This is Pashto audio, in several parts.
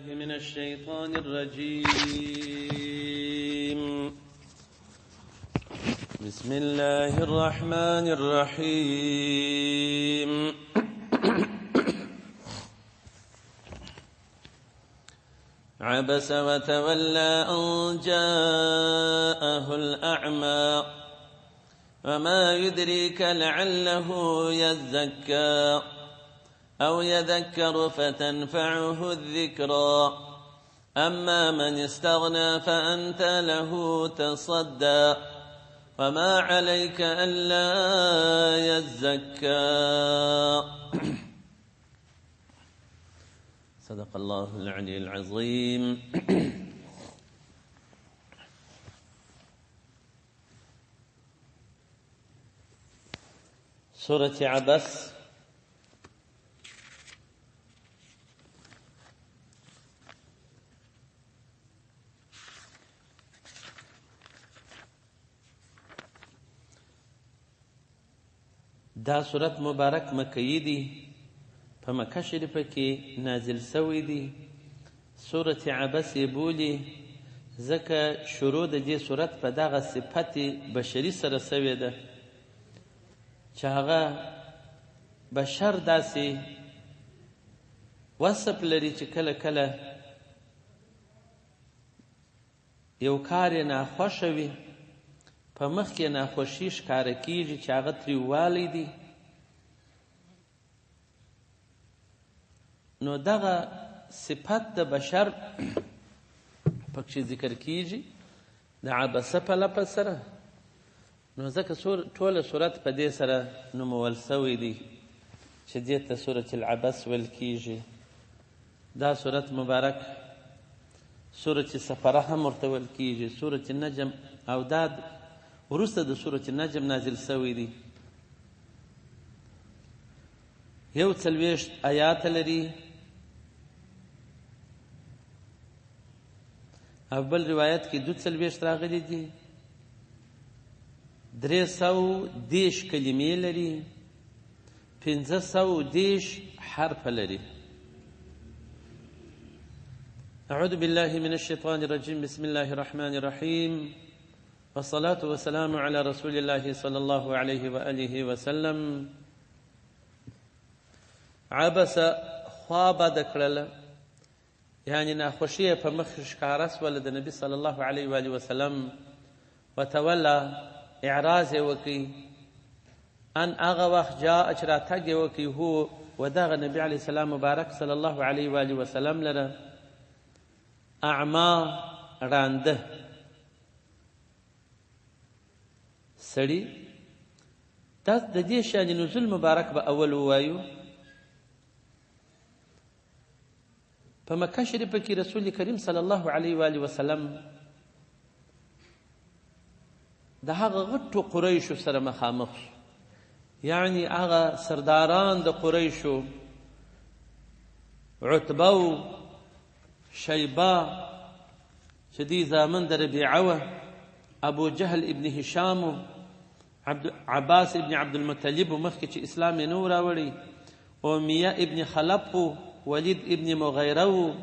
من الشيطان الرجيم. بسم الله الرحمن الرحيم. عبس وتولى أن جاءه الأعمى وما يدريك لعله يزكى أو يذكر فتنفعه الذكرى. أما من استغنى فأنت له تصدى وما عليك ألا يزكى. صدق الله العلي العظيم. سورة عبس دا سورت مبارک مکیی دی، په مکه شریفه کې نازل سوی دی. سورت عبس یې بولي ځکه شروع د دې سورت په دغه صفت بشري سره سوې ده چې هغه بشر داسې وصف لري چې کله کله یو کار یې ناخوښه وي، په مخ کې ناخوښي ښکاره کیږي چې هغه تریوالی دی. نو دغه صفت د بشر پکښې ذکر کیږي د عبسه په لفظ سره. نو ځکه ټوله سورت په دې سره نومول سوی دی چې دې ته سورت العبس ویل کیږي. دا سورت مبارک سورت سفره هم ورته ویل کیږي، سورت نجم، او دا وروسته د سورت نجم نازل سوی دی. 41 آیات لري او بل روایت کې 42 راغلي دي. 330 کلمې لري، 530 حرف لري. أعوذ بالله من الشيطان الرجيم. بسم الله الرحمن الرحيم، والصلاة والسلام على رسول الله صلى الله عليه وآله وسلم. عبس خوا بده کړله، یعنې ناخوښي یې په مخ ښکاره سوله د نبي صلی الله علیه وآله وسلم. وتولی اعراض یې وکړي، ان هغه وخت جاء چې راتګ یې وکړي هو و دغه نبي علیه السلام مبارک صلی الله علیه وآله وسلم لره اعما ړانده سړي. دا د دې شان نزول مبارک به اول ووایو. په مکه شریفه کې رسول کریم صلی الله علیه وآله وسلم د هغه غټو قریشو سره مخامخ شو، یعنی هغه سرداران د قریشو، عتبه و شیبه چې دوی زامن د ربیعه وه، ابو جهل ابن هشام و عباس ابن عبدالمطلب و مخکې چې اسلام یې نه و راوړی، امیه ابن خلف و ولید ابن مغیره و.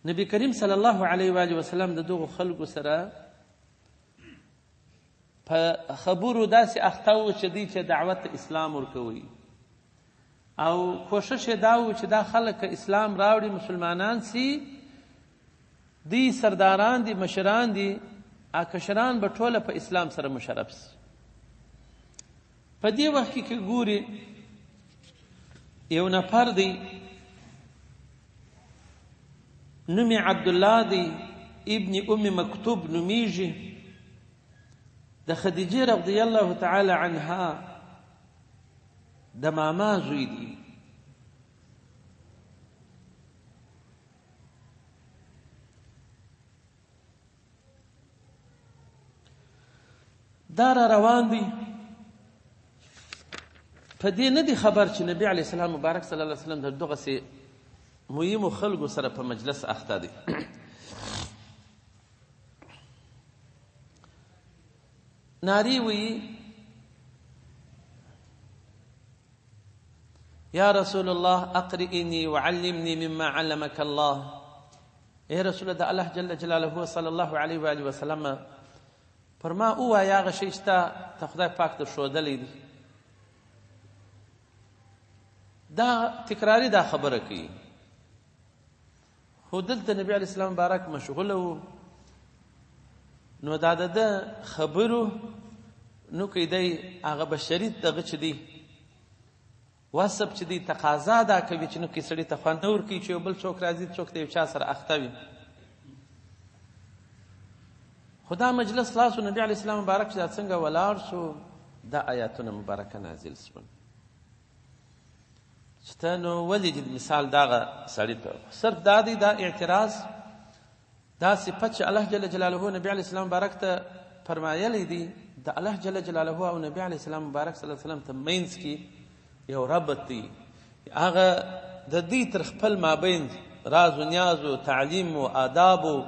نبی کریم صلی الله علیه وآله وسلم د دغو خلکو سره په خبرو داسې اخته و چې دوی چې دعوت اسلام ورکوي، او کوشش یې دا و چې دا خلک اسلام راوړي، مسلمانان سي، دوی سرداران دي، مشران دي، کشران به ټوله په اسلام سره مشرف سي. په دې وخت کې که ګوري یو نفر دی، نوم یې عبدالله دی، ابن ام مکتوب نومیږي، د خدیجې رضی الله تعالی عنها د ماما زوی دی. دا را روان دی، په دې نه دی خبر چې نبی علیه السلام مبارک صلی الله علیه وسلم د دغسې مهمو خلکو سره په مجلس اخته دی. ناری وی یا رسول الله اقرئني وعلمني مما علمك الله. ای رسول د الله جل جلاله صلی الله علیه و آله وسلم، پر ما ووایه هغه شی چې تا ته خدای پاک در ښودلی دی. دا تکراري دا خبره کوي، خو دلته نبی علیه السلام مبارک مشغوله و، نو دا د ده خبرو نو کیدی هغه بشري دغه چې دی وصف چې دی تقاضا دا کوي چې نو کې سړي ته خوند نه ورکوي چې یو بل څوک راځي، څوک د یو چا سره اخته وي. خو دا مجلس خلاص، نبی علیه السلام مبارک چې دا څنګه ولاړ سو، دا آیاتونه مبارکه نازل سول چې ته نو ولې د مثال دغه سړي ته صرف دا دی دا اعتراض دا صفت چې الله جل جلاله نبی علیه السلام مبارک ته فرمایلی دی، د الله جل جلاله او نبی علیه السلام مبارک صلی الله علیه وسلم ته منځ کې یو ربط دی، هغه د دې تر خپل مابین راز و نیاز و تعلیم و آداب و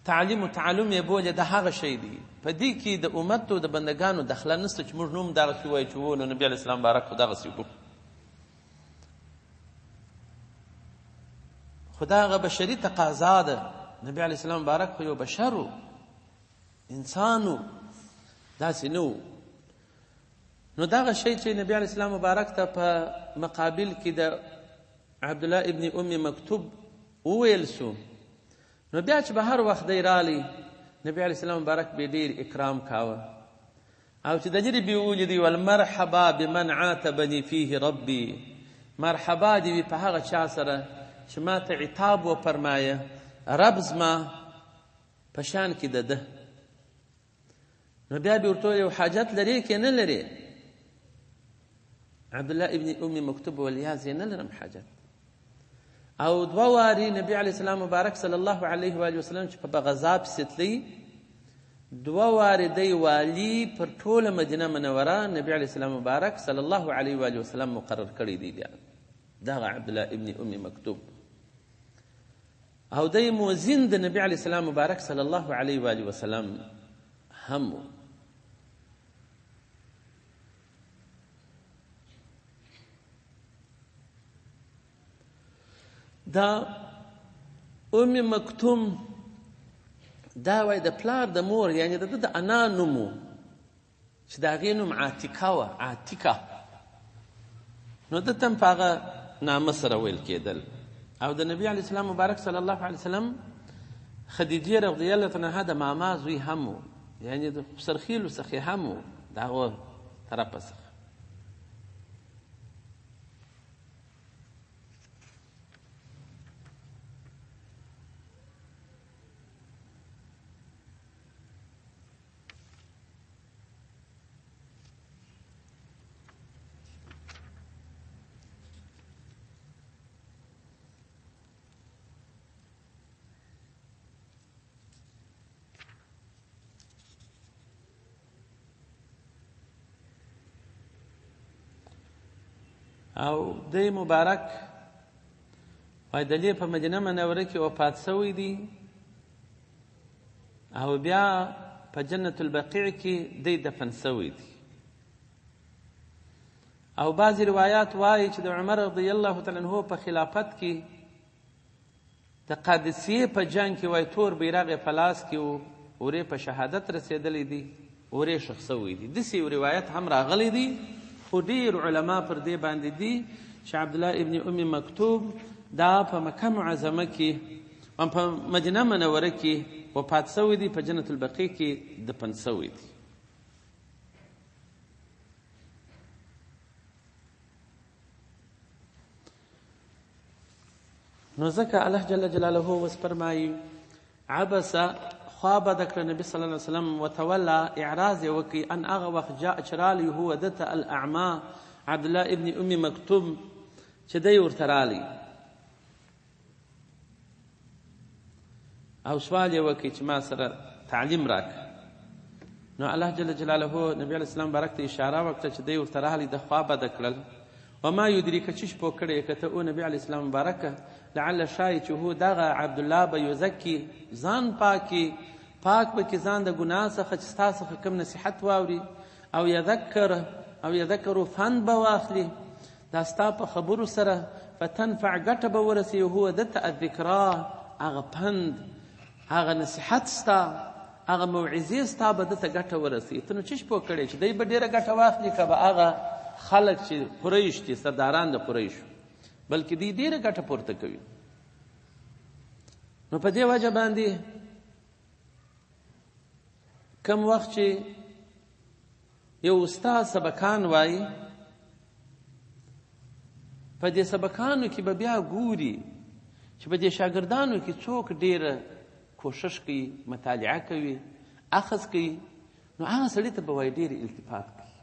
تعلیم و تعلم یې بولې، د هغه شی دی. په دې کې د امت او د بندګانو دخله نشته چې موږ نوم دغسې ووایو چې وو نو نبی علیه السلام مبارک خو دغسې وو. خو دا هغه بشري تقاضا ده. نبی علیه السلام مبارک خو یو بشر و، انسان و، داسې نه و. نو دغه شی چې نبی علیه السلام مبارک ته په مقابل کې د عبدالله ابن ام مکتوب وویل سو، نو بیا چې به هر وخت دی رالی، نبی علیه السلام مبارک به ډېر اکرام کاوه، او چې د لرې به ولیدی ول مرحبا بمن عاتبني فيه ربي، مرحبا دې وي په هغه چا سره چې ما ته عتاب وفرمایه رب زما په شان کې د ده. نو بیا به ورته یو حاجت لرې که نه لرې؟ عبدالله ابن ام مکتوب ویل یا زه نه لرم حاجت. او دوه وارې نبی علیه السلام مبارک صلی الله علیه و وسلم چې په غزا پسې تللی، دوه وارې دی والي پر ټوله مدینه منوره نبی علیه السلام مبارک صلی الله علیه و وسلم مقرر کړی دی. بیا دغه عبدالله ابن ام مکتوب او دی موزین د نبی علیه السلام مبارک صلی الله علیه و وسلم هم و. دا ام مکتوم دا وای د پلار د مور، یعنی د ده د انا نوم و چې د هغې نوم عاتکه وه، عاتکه. نو ده ته هم په هغه نامه سره ویل کېدل. او د نبی علیه السلام مبارک صلی الله علیه وسلم خدیجې رضی الله عنها د ماما زوی هم و، یعنی د خسرخېلو څخه هم و، د هغو طرفه څخه. او دی مبارک وای د په مدینه منوره کې وفات شوی دی، او بیا په جنت البقیع کې دی دفن شوی دی. او بعضې روایات وایي چې د عمر رضی الله تعالی عنه په خلافت کې د قادسیې په جنګ کې وایي تور بیرغ یې په لاس کې و، اورې په شهادت رسېدلی دی، اورې ښخ شوی دی. داسې یو روایت هم راغلی دی، خو ډېر علما پر دې باندې دي چې عبدالله ابن ام مکتوب دا په مکه معظمه کې، په مدینه منوره کې وفات شوی دی، په جنت البقیع کې دفن شوی دی. نو ځکه الله جل جلاله اوس فرمایي عبس خوا بده کړه نبی صلی الله علیه وسلم، وتولا اعراض یې وکړي ان هغه وخت جاء چې رالی هو ده ته الاعما عبدالله ابن ام مکتوم چې دی ورته رالی او سوال یې وکړي چې ما سره تعلیم راکړه. نو الله جل جلاله نبی علیه السلام مبارک ته اشاره وکړه چې دی ورته راغلی د خوا بده کړل. وما یدریک چې پوه کړی که ته او نبی علیه السلام مبارک لعل ښایي چې هو دغه عبدالله به یزکي ځان پاکي پاک به کې ځان د ګناه څخه چې ستا څخه کوم نصیحت واوري، او یذکر او یذکر فند به واخلي. دا ستا په خبرو سره، فتنفع ګټه به ورسوي هو ده ته الذکرا، هغه پند، هغه نصیحت ستا، هغه موعظې ستا به ده ته ګټه ورسوي. ته نو چش پوه کړې چې دی به ډېره ګټه واخلي که به هغه خلک چې قریش دي، سرداران د قریشو، بلکې دی ډېره ګټه پورته کوي. نو په دې وجه باندې کم وخت چې یو استاد سبقان وایي، په دې سبقانو کې به بیا ګوري چې په دې شاګردانو کې څوک ډېره کوشش کوي، مطالعه کوي، اخذ کوي، نو هغه سړي ته به وایي ډېر التفات کوي.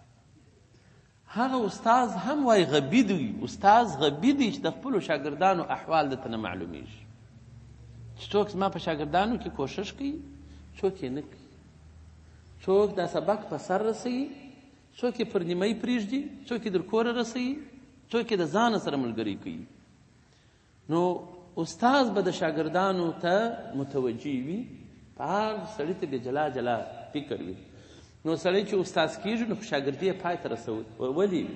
هغه استاد هم وایي غبي دی، استاد غبي دی چې د خپلو شاګردانو احوال ده ته نه معلومیږي، چې څوک زما په شاګردانو کې کوشش کوي، څوک یې نه کوي، څوک دا سبق په سر رسوي، څوک یې پر نیمۍ پرېږدي، څوک یې در کوره رسوي، څوک یې د ځانه سره ملګری کوي. نو استاد به د شاګردانو ته متوجه وي، په هر سړي ته به جلا جلا فکر وي. نو سړی چې استاد کېږي نو شاګردي یې پای ته رسولي وي،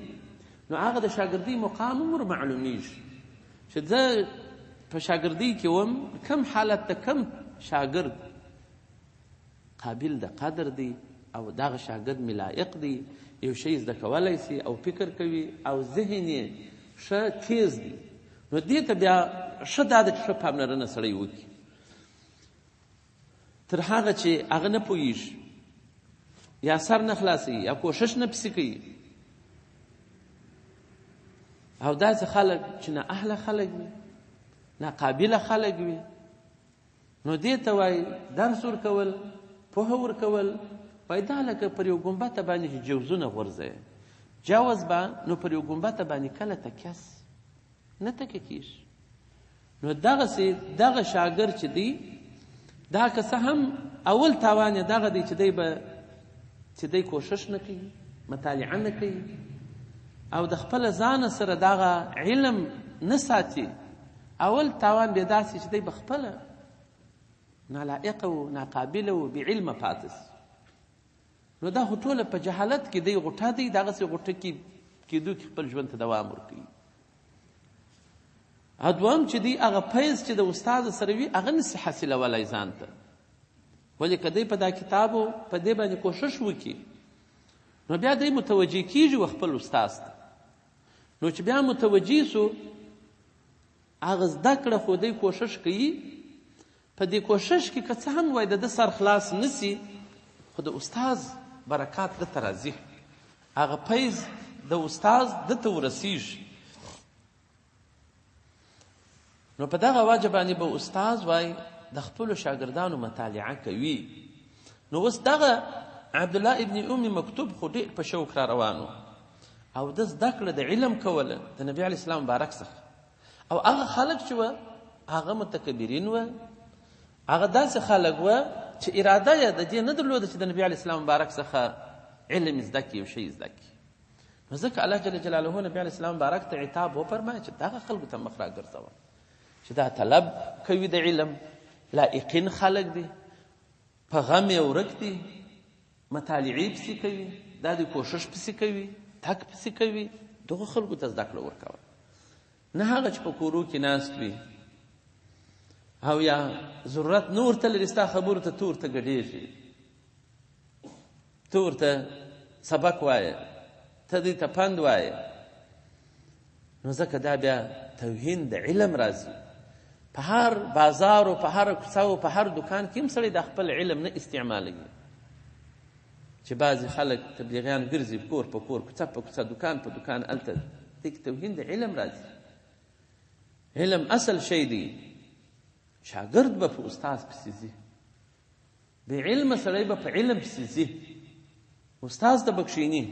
نو هغه د شاګردۍ مقام هم ور معلومېږي چې زه په شاګردۍ کې وم، کم حالت ته کم شاګرد قابل د قدر دی او دغه شاګرد مې لایق دی، یو شی زده کولی سي او فکر کوي او ذهن یې ښه تیز دی، نو دې ته بیا ښه دا ده چې ښه پاملرنه سړی وکړي، تر هغه چې هغه نه پوهېږي یا سر نه خلاصوي یا کوشش نه پسې کوي. او داسې خلک چې نا اهله خلک وي، ناقابله خلک وي، نو دې ته وایي درس ورکول، پوهه ورکول، وایي دا لکه پر یو ګنبته باندې چې جوزونه غورځوي، جوز به نو پر یو ګنبته باندې کله تکیه سي، نه تکیه کېږي. نو دغسې دغه شاګرد چې دی، دا که څه هم اول تاوان یې دغه دی چې دی به چې دی کوشش نه کوي، مطالعه نه کوي او د خپله ځانه سره دغه علم نه ساتي، اول تاوان بیا داسې چې دی به خپله نالایقه و، ناقابله و، بې علمه پاتې سي. نو دا خو ټوله په جهالت کې دی، غوټه دی، دغسې غوټه کې کېدو کې خپل ژوند ته دوام ورکوي. او دوهم چې دی هغه فیض چې د استاد سره وي هغه نسي حاصلولی ځان ته، ولې که دی په دا کتابو په دې باندې کوشش وکړي نو بیا دی متوجه کېږي و خپل استاد ته. نو چې بیا متوجه سو هغه زده کړه خو دی کوشش کوي، په دې کوشش کې که څه هم وای د ده سر خلاص نه سي، خو د استاد برکات ده ته راځي، هغه فیض د استاد ده ته ورسیږي. نو په دغه وجه باندې به استاد وای د خپلو شاګردانو مطالعه کوي. نو اوس دغه عبدالله ابن ام مکتوب خو ډېر په شوق را روان و او ده زده کړه د علم کوله د نبي علیه السلام مبارک څخه. او هغه خلک چې وه هغه متکبرین وه، هغه داسې خلک وه چې اراده یې د دې نه درلوده چې د نبي علیه السلام مبارک څخه علم زده کړي، یو شی زده کړي. نو ځکه الله جل جلاله نبي علیه السلام مبارک ته عتاب وفرمایه چې دغه خلکو ته مخ راګرځوه چې دا طلب کوي د علم، لایقین خلک دي، په غم یې ورک دي، مطالعې پسې کوي، دا د کوشش پسې کوي، تک پسې کوي، دغو خلکو ته زده کړه ورکوه، نه هغه چې په کورو کې ناست وي او یا ضرورت نه ورته لري ستا خبرو ته، ته ورته ګډېږي، ته ورته سبق وایې، ته دوی ته پند وایې. نو ځکه دا بیا توهین د علم راځي. په هر بازار او په هر کوڅه او په هر دکان کې هم سړی د خپل علم نه استعمالوي، چې بعضې خلک تبلیغیان ګرځي کور په کور، کوڅه په کوڅه، دکان په دکان، هلته دې کې توهین د علم راځي. علم اصل شی دی، شاګرد به په استاد پسې ځي، بې علمه سړی به په علم پسې ځي، استاد ته به کښېني،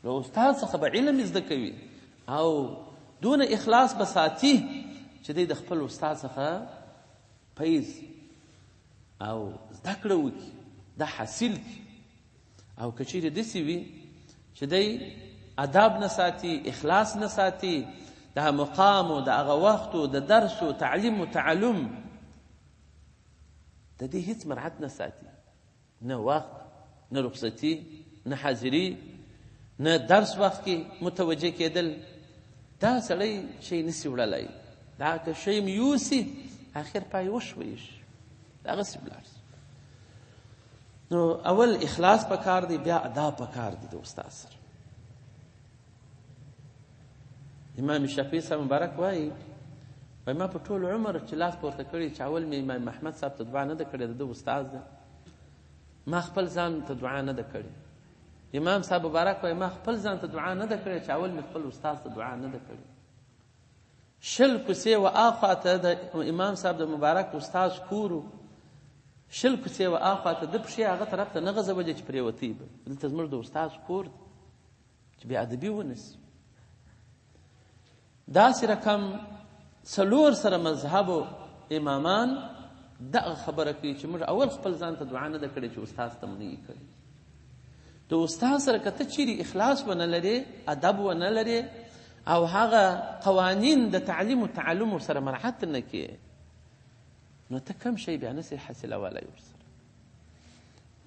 له استاد څخه به علم زده کوي او دونه اخلاص به ساتي چې دی د خپل استاد څخه فیض او زده کړه وکړي، دا حاصل کړي. او که چیرې داسې وي چې دی اداب نه ساتي، اخلاص نه ساتي، د مقام او د هغه وخت او د درس او تعلیم او تعلم د دې هیڅ مرعت نه ساتي، نه وخت، نه رخصتي، نه حاضري، نه درس وخت کې متوجه کېدل، دا سړی شی نسی وړلی، دا که شی مې یوسي اخر پای وشویږي، دغسې ولاړ سي. نو اول اخلاص پکار دی، بیا ادا پکار دی د استاد سره. امام شافعي صاحب مبارک وایي، وایي ما په ټول عمر چې لاس پورته کړی چې اول مې امام احمد صاحب ته دعا نه ده کړې، د ده استاد ده، ما خپل ځان ته دعا نه ده کړې. امام صاحب مبارک وایي ما خپل ځان ته دعا نه ده کړې چې اول مې خپل استاد ته دعا نه ده کړې. 20 کوڅې و آخوا ته د امام صاحب د مبارک استاد کور و، 20 کوڅې و آخوا ته د پښې هغه طرف ته نه غځولې چې پرېوتی به، دلته زموږ د استاد کور دی چې بې ادبي ونه سي. داسې رقم 4 سره مذهبو امامان دغه خبره کوي چې موږ اول خپل ځان ته دعا نه ده کړې چې استاد ته مو نه یي کړې. د استاد سره که ته چیرې اخلاص ونه لرې، ادب ونه لرې او هغه قوانین د تعلیم و تعلم ورسره مراعت نه کړې، نو ته کم شی بیا نه سې حاصلولی ورسره.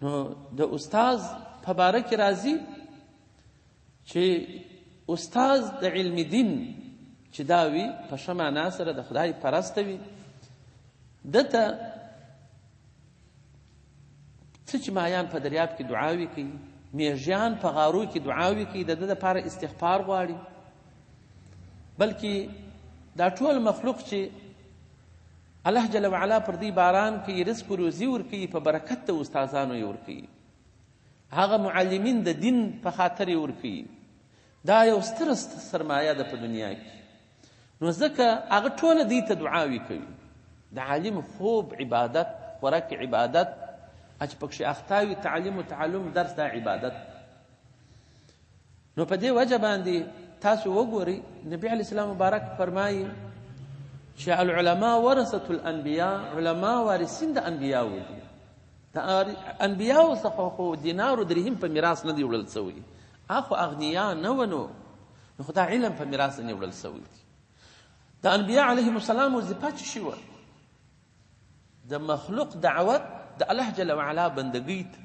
نو د استاد په باره کې راځي چې استاد د علم دین چې دا وي په ښه معنا سره د خدای پرسته وي، ده ته څه چې مایان په دریاب کې دعاوې کوي، میږیان په غارو کې دعاوې کوي، د ده دپاره استغفار غواړي، بلکې دا ټول مخلوق چې الله جل وعلا پر دوی باران کوي، رزق و روزي ورکوي، په برکت د استادانو یې ورکوي، هغه معلمین د دین په خاطر یې ورکوي، دا یو ستره سرمایه ده په دنیا کې. نو ځکه هغه ټوله دوی ته دعاوې کوي. د عالم خوب عبادت، خوراک عبادت، چې پکښې اخته وي تعلیم و تعلم درس دا عبادت. نو په دې وجه باندې تاسو وګورئ نبی علیه السلام مبارک فرمایي چې العلماء ورثة الانبیاء، علما وارثین د انبیاو دي. د انبیاو څخه خو دینار و درهم په میراث نه دی وړل سوی، اخو اغنیا نه وه، نو خو دا علم په میراث نه وړل سوی دی. د انبیا علیهم السلام وظیفه څه شي وه؟ د مخلوق دعوت د الله جل وعلا بندګۍ ته.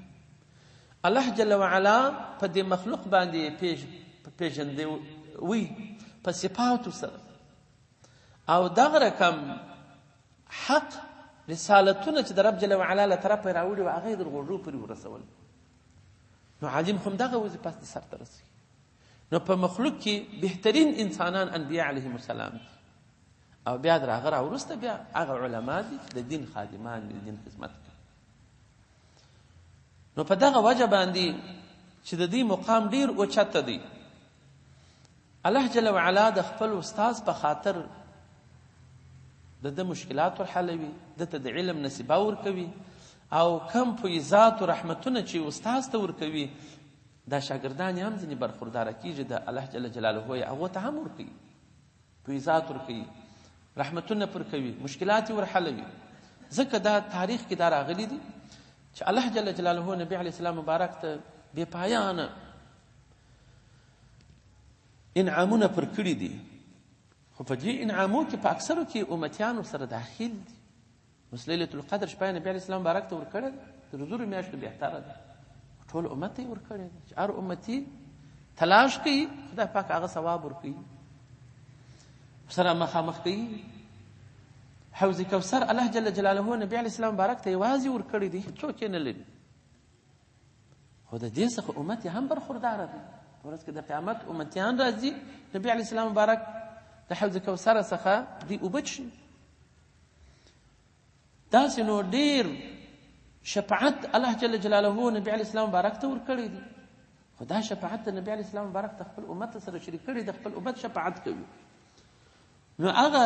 الله جل وعلا په دې مخلوق باندې پېژندی وي په صفاتو سره، او دغه رقم حق رسالتونه چې د رب جل وعلا له طرفه یې راوړي وه هغه یې در غوږو پورې ورسول. نو عالم هم دغه وظیفه سرته رسوي. نو په مخلوق کې بهترین انسانان انبیا علیهم السلام دي، او بیا در هغه راوروسته بیا هغه علما دي چې د دین خادمان دي، د دین خدمت کوي. نو په دغه وجه باندې چې د دې مقام ډیر اوچت دی، الله جل وعلا د خپل استاد په خاطر د ده مشکلات ورحلوي، ده ته د علم نصیبه ورکوي، او کم فیضات و رحمتونه چې استاد ته ورکوي دا شاګردان یې هم ځینې برخورداره کېږي، د الله جل جلاله یې هغو ته هم ورکوي، فیضات ورکوي، رحمتونه پر کوي، مشکلات یې ورحلوي. ځکه دا تاریخ کې دا راغلي دي چې الله جل جلاله نبی علیه السلام مبارک ته بې پایانه انعامونه پر کړي دي، خو په دې انعامو کې په اکثرو کې امتیان ورسره داخل دي. اوس لیلة القدر شپه نبی علیه السلام مبارک ته ورکړې ده، تر زرو میاشتو بهتره ده، ټول امت ته یې ورکړې ده چې هر امتي تلاش کوي خدای پاک هغه ثواب ورکوي، سره مخامخ کوي. حوض کوثر الله جل جلاله نبی علیه السلام مبارک ته یوازې ورکړی دی، هیڅوک یې نه لري، خو د دې څخه امت یې هم برخورداره دی. په ورځ کې د قیامت امتیان راځي، نبی علیه السلام مبارک د حوض کوثر څخه دوی اوبه څښي. داسې نو ډېر شفاعت الله جل جلاله نبی علیه السلام مبارک ته ورکړی دی، خو دا شفاعت د نبی علیه السلام مبارک ته خپل امت سره شریک کړی، د خپل امت شفاعت کوي. نو هغه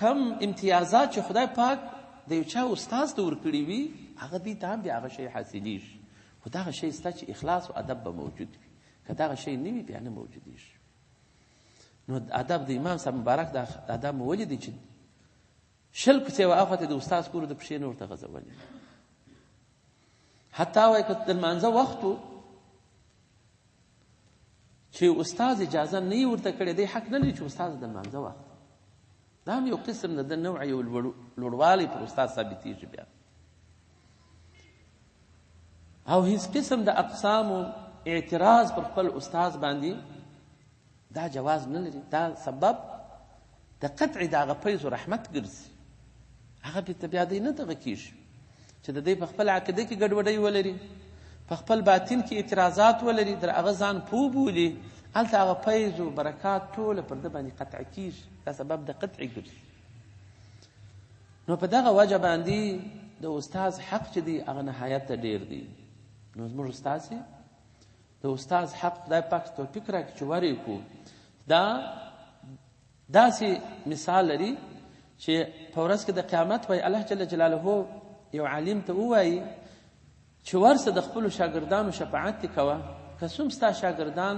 کم امتیازات چې خدای پاک د یو چا استاد ته ورکړي وي هغه دوی ته هم بیا هغه شی حاصلېږي، خو دغه شی سته چې اخلاص او ادب به موجود وي، که دغه شی نه وي بیا نه موجودېږي. نو ادب د امام صاحب مبارک د ادب مو ولیدی چې 20 کوڅې وه اخوا ته د استاد کور د پښې نه ورته غځولې، حتی وایي که د لمانځه وخت و چې استاد اجازه نه یې ورته کړې، دی حق نه لري چې استاد د لمانځه وخت. دا هم یو قسم د نوع یو لوړوالی پر استاد ثابتېږي بیا. او هیڅ قسم د اقسامو اعتراض پر خپل استاد باندې دا جواز نه لري. دا سبب د قطع د هغه فیض و رحمت ګرځي، هغه بېرته بیا دی نه دغه کېږي چې د دی په خپل عقیده کې ګډوډۍ ولري، په خپل باطن کې اعتراضات ولري، در هغه ځان پوه بولي، هلته هغه فیض و برکات ټوله پر ده باندې قطع کېږي. دا سبب د قطع ګرځي. نو په دغه وجه باندې د استاد حق چې دی هغه نهایت ته ډېر دی. نو زموږ استاد د استاد حق خدای پاک توفیق راکړي چې ور یې کړو. دا داسې مثال لري چې په ورځ کې د قیامت وایي الله جل جلاله یو عالم ته ووایي چې ورسه د خپلو شاګردانو شفاعت دې کوه، که څوم ستا شاګردان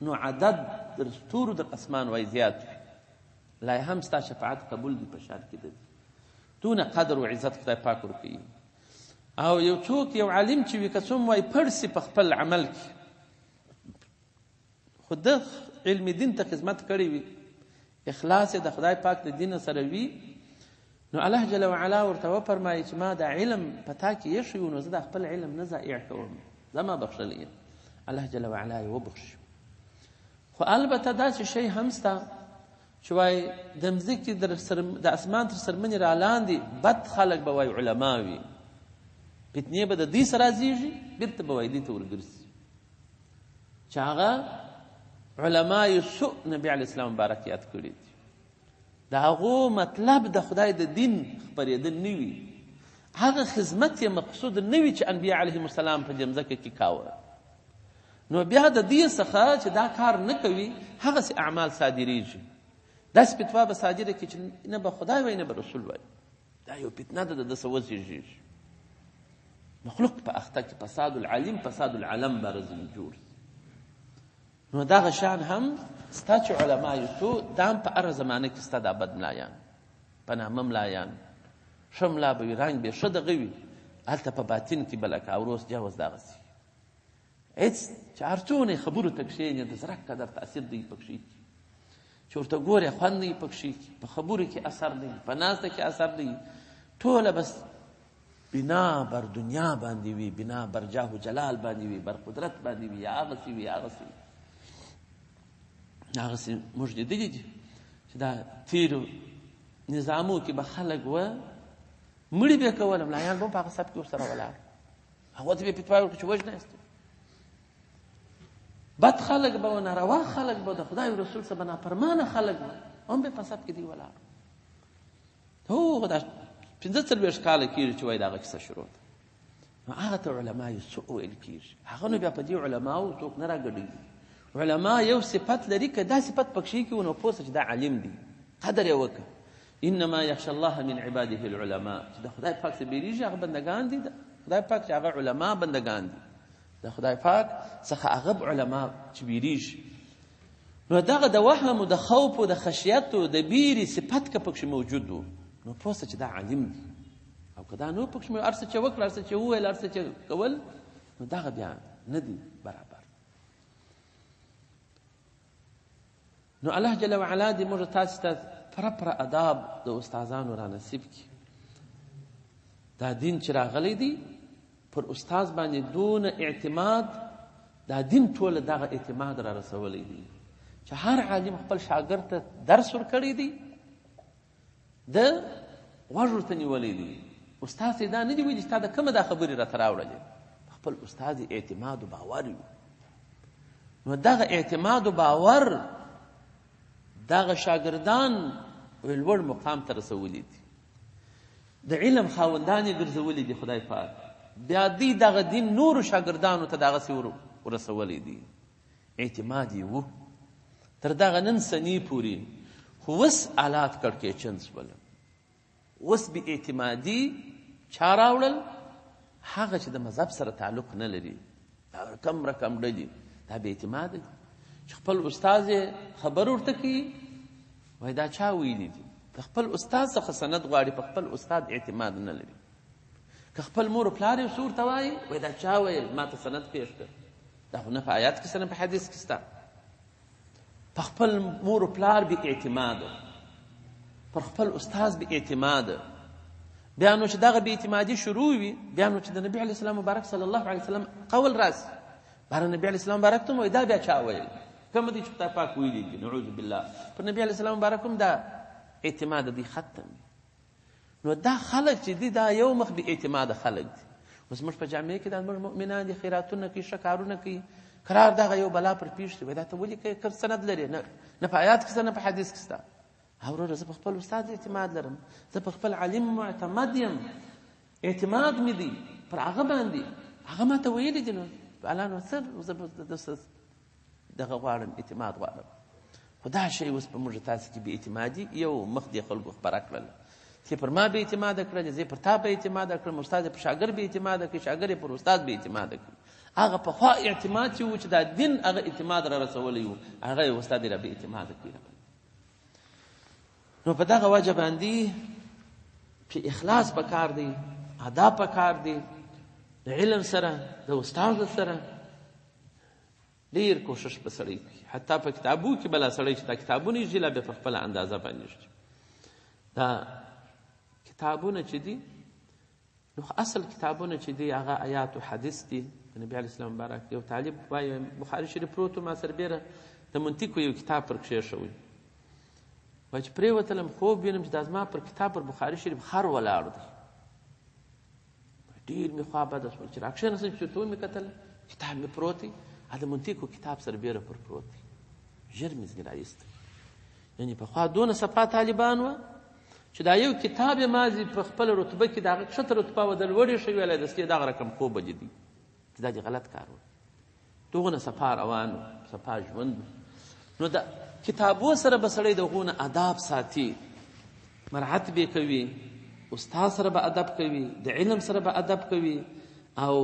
نو عدد در ستورو در اسمان وایي زیات وي، لا هم ستا شفاعت قبول دی په شان کې دی. دونه قدر و عزت خدای پاک ورکوي. او یو څوک یو عالم چې وي که څوم وایي پړ سي په خپل عمل کې، خو ده علم دین ته خدمت کړی وي، اخلاص یې د خدای پاک د دین سره وي، نو الله جل وعلا ورته وفرمایي چې ما دا علم په تا کې ایښی و، نو زه دا خپل علم نه ضایع کوم، زما بخښلی یم. الله جل وعلا یې وبخښي. خو البته داسې شی هم سته چې وایي د مځکې د اسمان تر څرمنې رالاندې بد خلک به وایي علما وي، فتنې به د دوی سره راځېږي، بېرته به وایي دوی ته ورګرځي، چې هغه علماء سوء نبي علیه السلام مبارک یاد کړي دي. د هغو مطلب د خدای د دین خپرېدل نه وي، هغه خدمت یې مقصود نه وي چې انبیا علیهم السلام په دې مځکه کې کاوه. نو بیا د دې څخه چې دا کار نه کوي هغسې اعمال صادرېږي، داسې فتوا به صادره کړي چې نه به خدای وایي نه به رسول وایي. دا یو فتنه ده د ده څه وزېږېږي. مخلوق په اخته کې فساد العلیم فساد العلم به راځي جوړ. نو دغه شان هم ستا چې علما یې څو دا هم په هره زمانه کې ستا دا بد ملایان په نامه ملایان، ښه ملا به وي، رنګ به یې ښه دغه وي، هلته په باطن کې به لکه اوروس جوز دغسې هېڅ چې هر څونه یې خبرو ته کښېنې د زرک قدر تاثیر دی پکښې کي، چې ورته ګورې خوند نه وي پکښې کي، په خبرو کې اثر نه وي، په ناسته کې اثر نه وي، ټوله بس بنا بر دنیا باندې وي، بنا بر جاه و جلال باندې وي، بر قدرت باندې وي، یا هغسې وي، هغسې وي، هغسې موږ لیدلي دي چې دا تېرو نظامو کې به خلک وه مړي به یې کول، ملایان به هم په هغه صف کې ورسره ولاړ، هغو ته به یې فتوا ورکړه چې وژنه یاست. بد خلک به وه، ناروا خلک به، د خدای رسول څخه به نافرمانه خلک به هم به په صف کې دوی ولاړ. هو دا 45 کاله کېږي چې وایي دغه کیسه شروع ده. نو هغه ته علما یې څه ویل کېږي؟ هغه نو بیا په دې علماو څوک نه راګډوي. علما یو صفت لري، که دا صفت پکښې کې و نو پوه سه چې دا عالم دی، قدر یې وکړه. انما یخشى الله من عباده العلماء، چې د خدای پاک څخه بیریږي هغه بندګان دي، د خدای پاک چې هغه علما بندګان دي، د خدای پاک څخه هغه علما چې بیریږي. نو دغه د وهم او د خوف او د خشیت او د بیرې صفت که پکښې موجود و نو پوه سه چې دا عالم دی، او که دا نو پکښې هر څه چې وکړه، هر څه چې وویل، هر څه چې کول، نو دغه بیا نه دی برابر. نو الله جل وعلا دې موږ تاسو ته پوره پوره اداب د استادانو را نصیب کړي. دا دین چې راغلی دی پر استاد باندې دونه اعتماد، دا دین ټوله دغه اعتماد را رسولی دی چې هر عالم خپل شاګرد ته درس ورکړی دی، ده غوږ ورته نیولی دی. استاد ته یې دا نه دي ویلي چې تا د کومه دا خبرې راته راوړلې، په خپل استاد یې اعتماد و باور وي. نو دغه اعتماد و باور دغه شاګردان لوړ مقام ته رسولي دي، د علم خاوندان یې ګرځولي دي. خدای پاک بیا دوی دغه دین نورو شاګردانو ته دغسې ورسولی دی، اعتماد یې و تر دغه نن سنې پورې. خو اوس حالات کړکېچن سول، اوس بې اعتمادي چا راوړل؟ هغه چې د مذهب سره تعلق نه لري، دا رقم رقم ډلې دا بې اعتماده دي چې خپل استاد یې خبر ورته کوي، وایي دا چا ویلي دي، د خپل استاد څخه سند غواړي، په خپل استاد اعتماد نه لري. که خپل مور و پلار یې څه ورته وایي، وایي دا چا ویل، ما ته سند پېښ کړ، دا خو نه په آیات کې سته نه په حدیث کې سته. په خپل مور و پلار بې اعتماده، پر خپل استاد بې اعتماده. بیا نو چې دغه بې اعتمادي شروع وي، بیا نو چې د نبي علیه السلام مبارک صلی الله علیه وسلم قول راسي، بهر نبي علیه السلام مبارک ته وایي دا بیا چا ویل، کوم دی چې خدای پاک ویلي دي، نعوذ بالله. پر نبی علیه السلام مبارک هم دا اعتماد دی ختم دی. نو دا خلک چې دي دا یو مخ بې اعتماده خلک دي. اوس موږ په جامعه کې دا زموږ مؤمنان دي، خیراتونه کوي، ښه کارونه کوي، قرار دغه یو بلا پر پیښ شي، وایي دا ته ولې کوې، کوم سند لرې؟ نه، نه په آیات کې شته، نه په حدیث کې شته. وروره زه په خپل استاد اعتماد لرم، زه په خپل عالم معتمد یم، اعتماد مې دی پر هغه باندې، هغه ما ته ویلي دي، نو الله نو څه زه به دغه غواړم، اعتماد غواړم. خو دا شی اوس په موږ تاسو کې بې اعتمادي یو مخ دې خلکو خپره کړله، چې پر ما بې اعتماده کړل، زه پر تا بې اعتماده کړم، استاد پر شاګرد بې اعتماده کړي، شاګرد پر استاد بې اعتماده کړي. هغه پخوا اعتماد چې و، چې دا دین هغه اعتماد را رسولی و، هغه یې استاد را بې اعتماده کړي. نو په دغه وجه باندې چې اخلاص پکار دی، اداب پکار دی، د علم سره، د استاد سره ډیر کوشش به سړی کوي. حتی په کتابو کې بلا سړی چې دا کتابونه یې لا بیا په خپله اندازه باندې ږدي. دا کتابونه چې دي، نو اصل کتابونه چې دي هغه آیات او حدیث دي. د نبي علیه السلام مبارک یو طالب وایي بخاري شریف پروت و، ما سربېره د منطقو یو کتاب پر کښېښوی، وایي چې پرېوتلم خوب وینم چې دا زما پر کتاب پر بخاري شریف خر ولاړ دی. ډېر مې خوا بده شول چې راکښېناستم، چې ورته ومې کتل کتاب مې پروت دی، د منطقو کتاب سربېره پر پروت دی. ژر مې ځنې راایست. یعنې پخوا دونه صفا طالبان وه چې دا یو کتاب یې مازې په خپله رتبه کې د هغه کښته رتبه وه، د لوړې ښه ویلی دستې دغه رقم خوب به لیدی چې دا دې غلط کار وکړ. دغونه صفا روان و، صفا ژوند و. نو د کتابو سره به سړی د هغو نه اداب ساتي، مرعت به کوي، استاد سره به ادب کوي، د علم سره به ادب کوي، او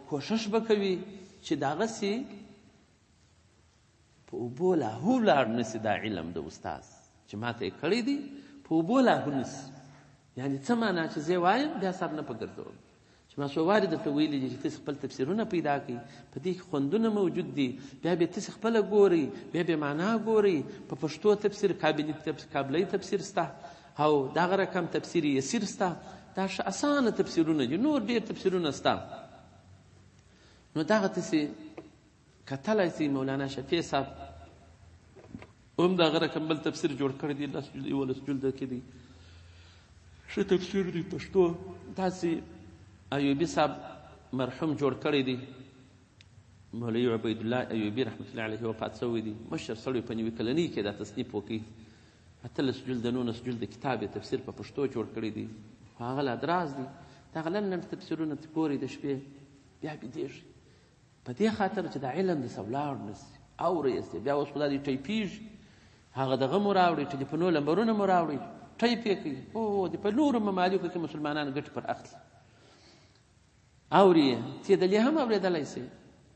کوشش به کوي چې دغسې په اوبو لاهو لاړ نه سي. دا علم د استاد چې ماته یې کړی دی په اوبو لاهو نه سي. یعنې څه معنا چې زه وایم بیا سر نه په ګرځوم، چې ما څو وارې درته ویلي دي چې تاسې خپل تفسیرونه پیدا کړئ، په دې کې خوندونه موجود دي، بیا به تاسې خپله ګورئ، بیا به معنا ګورئ. په پښتو تفسیر، کابلي تفسیر سته، او دغه رقم تفسیر یسیر سته. دا ښه اسانه تفسیرونه دي، نور ډېر تفسیرونه سته. نو دغه تاسې کتلی سئ. مولانا شفیع صاحب هم دغه رقم بل تفسیر جوړ کړی دی، لس جلد، یولس جلده کې دی، ښه تفسیر دی پښتو. داسې ایوبي صاحب مرحوم جوړ کړی دی، مولوي عبیدالله ایوبي رحمت الله علیه وفات شوی دی، مشر سړی په 90 کلنۍ کې دا تصنیف وکړي. 18 جلده 19 جلده کتاب یې تفسیر په پښتو جوړ کړی دی، خو هغه لا دراز دی. دغه لنډ لنډ تفسیرونه ته ګورئ د شپې بیا بیدېږي، په دې خاطر چې دا علم د سولاړ نه سي، اورئ یې سي. بیا اوس خو دا دی ټایپېږي، هغه دغه مو راوړي، ټلیفونو لمبرونه مو راوړي، ټایپ یې کوي. د په نورو ممالکو کې مسلمانان ګټې پر اخلي، اوري یې، چې دلې هم اورېدلی سي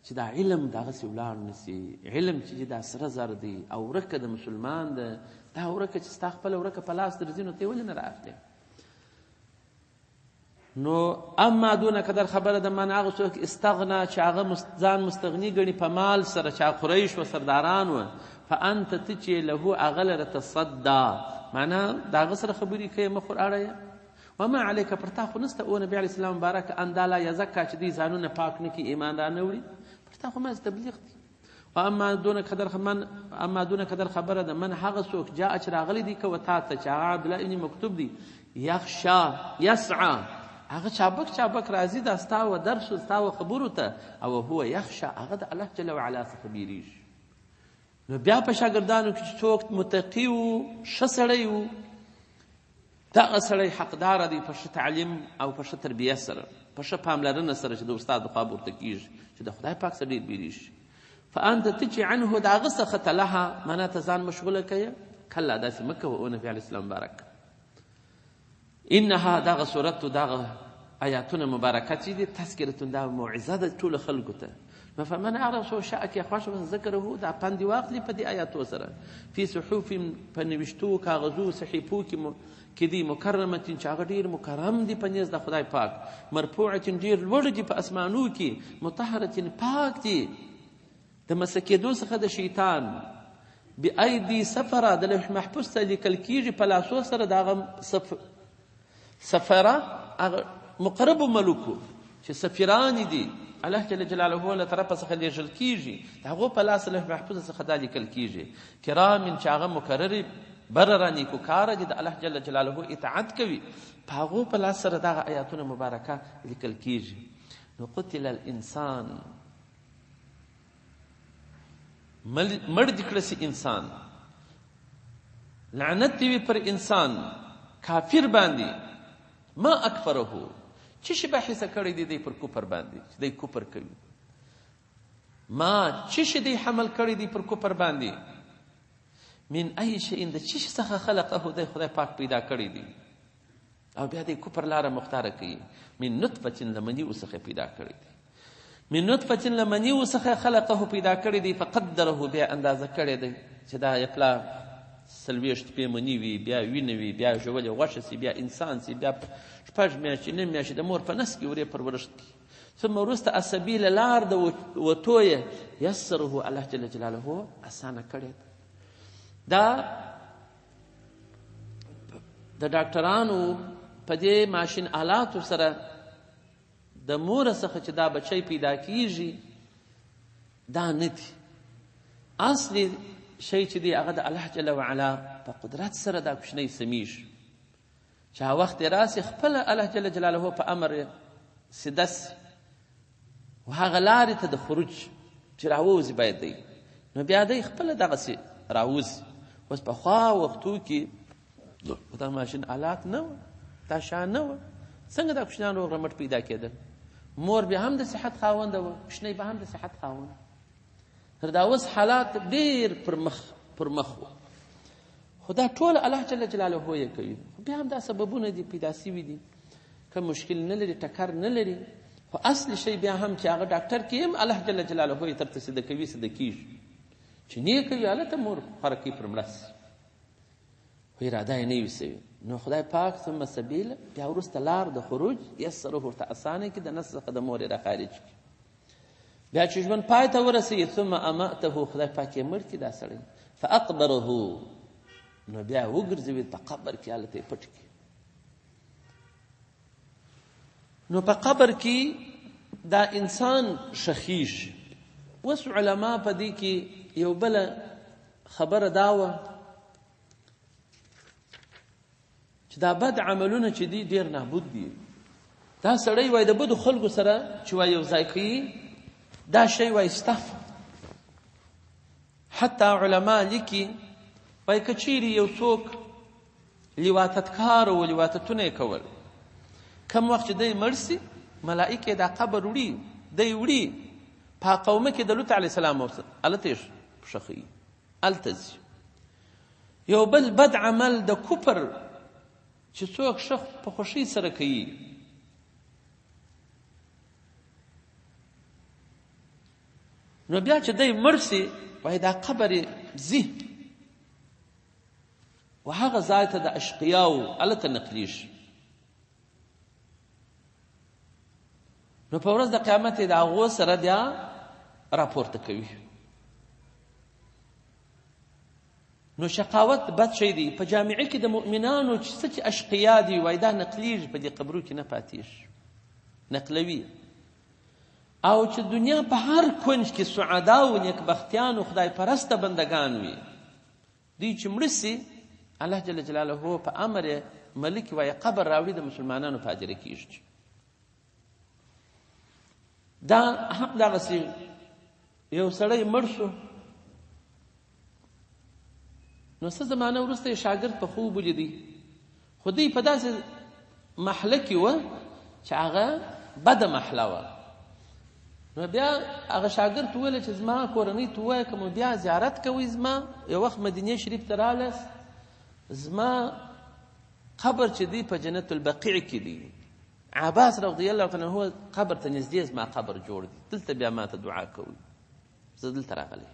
چې دا علم دغسې ولاړ نه سي. علم چې دا سره زر دی او ورکه د مسلمان ده، دا ورکه چې ستا خپله ورکه په لاس درځي نو ته یې ولې نه رااخلې؟ نو اما دونه قدر خبره د من هغه څوک استغنا چې هغه ځان مستغني ګڼي په مال سره، چې هغه قریش و سرداران و، فانت ته چې له هغه لره تصدا، معنا د هغه سره خبرې کوې مخ ور اړوې. وما علیک پر تا خو نسته او نبی علیه السلام مبارک ان دا لا یزکا چې دوی ځانونه پاک نه کړي ایمان را نه وړي، پر تا خو مازې تبلیغ دی. واما دون قدر من، اما دون قدر خبره ده من هغه څوک جاء چې راغلی دی که تا ته چې هغه عبدالله ابن مکتوب دی، یخشا یسعا، هغه چابک چابک راځي دا ستا و درس ستا و خبرو ته، او هو یخشا هغه د الله جل وعلا څخه بیریږي. نو بیا په شاګردانو کې چې څوک متقي و، ښه سړی و، دغه سړی حقدار دی په ښه تعلیم او په ښه تربیه سره، په ښه پاملرنه سره چې د استاد لخوا به ورته کېږي چې د خدای پاک څخه ډېر بیریږي. فانت ته چې عنه د هغه څخه تلها، معنا ته ځان مشغوله کوې، کلا داسې مه کوه او نبي علیه السلام مبارک. انها دغه سورت دغه آیاتونه مبارکه چې دي تذکرة، دا موعظه ده ټولو خلکو ته. نو فمن اعرض شاء کې خوښ وي ذکره، دا پند دې واخلي په دې آیاتو سره. فی صحف په نوشتو کاغذو صحیفو کې دي مکرمة چې هغه ډېر مکرم دي په نیز د خدای پاک، مرفوعة ډېر لوړ دي په اسمانو کې، مطهرة پاک دي د مسح کېدو څخه د شیطان، بأیدي سفره د لوح محفوظ ته لیکل کېږي په لاسو سره د هغه سفره هغه مقربو ملوکو چې سفیران دي، الله جل جلاله له طرفه څخه لېږل کېږي، د هغو په لاس لوح محفوظ څخه دا لیکل کېږي. کرام چې هغه مکررې بره را نیکوکاره دي، د الله جل جلاله اطاعت کوي، په هغو په لاس سره دغه آیاتونه مبارکه لیکل کېږي. نو قتل الانسان، مړ دې کړه سي انسان، لعنت دې وي پر انسان کافر باندې. ما اکفره، څه شي به حصه کړی دی دی پر کفر باندې چې دی کفر کوي؟ ما څه شي دی حمل کړی دی پر کفر باندې؟ من ای شیء، د څه شي څخه خلقه دی خدای پاک پیدا کړی دی، او بیا دی کفر لاره مختاره کوي. من نطفة، له منیو څخه پیدا کړی دی. من نطفة، له منیو څخه خلقه پیدا کړی دی. فقدره، بیا اندازه کړی دی چې دا یې پلا 40 پې مني وي، بیا وینه وي، بیا ژولې غوښه سي، بیا انسان سي، بیا 6 میاشتې 9 میاشتې د مور په نس کې ورې پرورښت کړي. ثم وروسته السبیل، لار د وتو یې یسره، الله جل جلاله اسانه کړې ده. دا د ډاکټرانو په دې ماشین آلاتو سره د مور څخه چې دا بچی پیدا کیږي دا نه دي. اصلي شی چې دی هغه د الله جل وعلا په قدرت سره دا کوچنی سمیږي، چې هغه وخت راسي خپله الله جل جلاله په امر سیده سي و هغه لارې ته د خروج چې راووځي باید دی، نو بیا دی خپله دغسې راوځي. اوس پخوا وختو کې دا ماشین آلات نه وه، دا شیان نه وه، څنګه دا کوچنیان روغ رمټ پیدا کېدل؟ مور بیا هم د صحت خاونده وه، کوچنی به هم د صحت خاوند. تر دا اوس حالات ډېر پر مخ وو، خو دا ټول الله جل جلاله یې کوي. خو بیا هم دا سببونه دي پیدا سوي دي، که مشکل نه لري، ټکر نه لري. خو اصلي شی بیا هم چې هغه ډاکټر کې هم الله جل جلاله یې ترته سیده کوي، سیده کېږي. چې نه کوي هلته مور خوراکي پر مړه سي، خو اراده یې نه وي سوې. نو خدای پاک ثم سبیل، بیا وروسته لار د خروج یسره، ورته اسانه کړي، د نس څخه د مور یې راخارج کړي. بیا چې ژوند پای ته ورسوي، ثم اماته، خدای پاک یې مړ کړي دا سړی. فاقبره، نو بیا وګرځوي په قبر کې، هلته یې پټ کړي. نو په قبر کې دا انسان ښخیږي. اوس علما په دې کې یو بله خبره دا وه چې دا بد عملونه چې دي ډېر نابود دي. دا سړی وای د بدو خلکو سره چې وای یو ځای کوي، دا شی وای سته. حتی علما لیکي وای که چیرې یو څوک لیواتتکار و، لیواتتونه یې کول، کم وخت چې دی مړ سي، ملائکې دا قبر وړي، دی وړي په قومه کې د لوط علیه السلام هلته یې ښخوي، هلته ځي. یو بل بد عمل د کفر چې څوک ښه په خوښۍ سره کوي، نو بیا چې دی مړ سي، وایي دا قبر یې ځي و هغه ځای ته د اشقیاو، هلته نقلیږي. نو په ورځ د قیامت یې د هغو سره بیا راپورته کوي. نو شقاوت بد شی دی. په جامعه کې د مؤمنانو چې څه چې اشقیا دي، وایي دا نقلیږي، په دې قبرو کې نه پاتېږي، نقلوي. او چې دنیا په هر کنج کې سعدا او نیکبختیان او خدای پرسته بندگان وي، دوی چې مړه سي، الله جل جلاله په امر ملک وایي قبر راوړي، د مسلمانانو په اجره کېږي. دا هم دغسې یو سړی مړ شو، نو څه زمانه وروسته یې شاګرد په خوب ولیدی. خو دوی په داسې محله کې وه چې هغه بده محله وه. نو بیا هغه شاګرد ته وویل چې زما کورنۍ ته ووایه که مو بیا زیارت کوئ، زما یو وخت مدینې شریف ته راغلاست، زما قبر چې دی په جنت البقیع کې دی، عباس رضی الله تعالی عنه قبر ته نږدې زما قبر جوړ دی، دلته بیا ما ته دعا کوئ، زه دلته راغلی.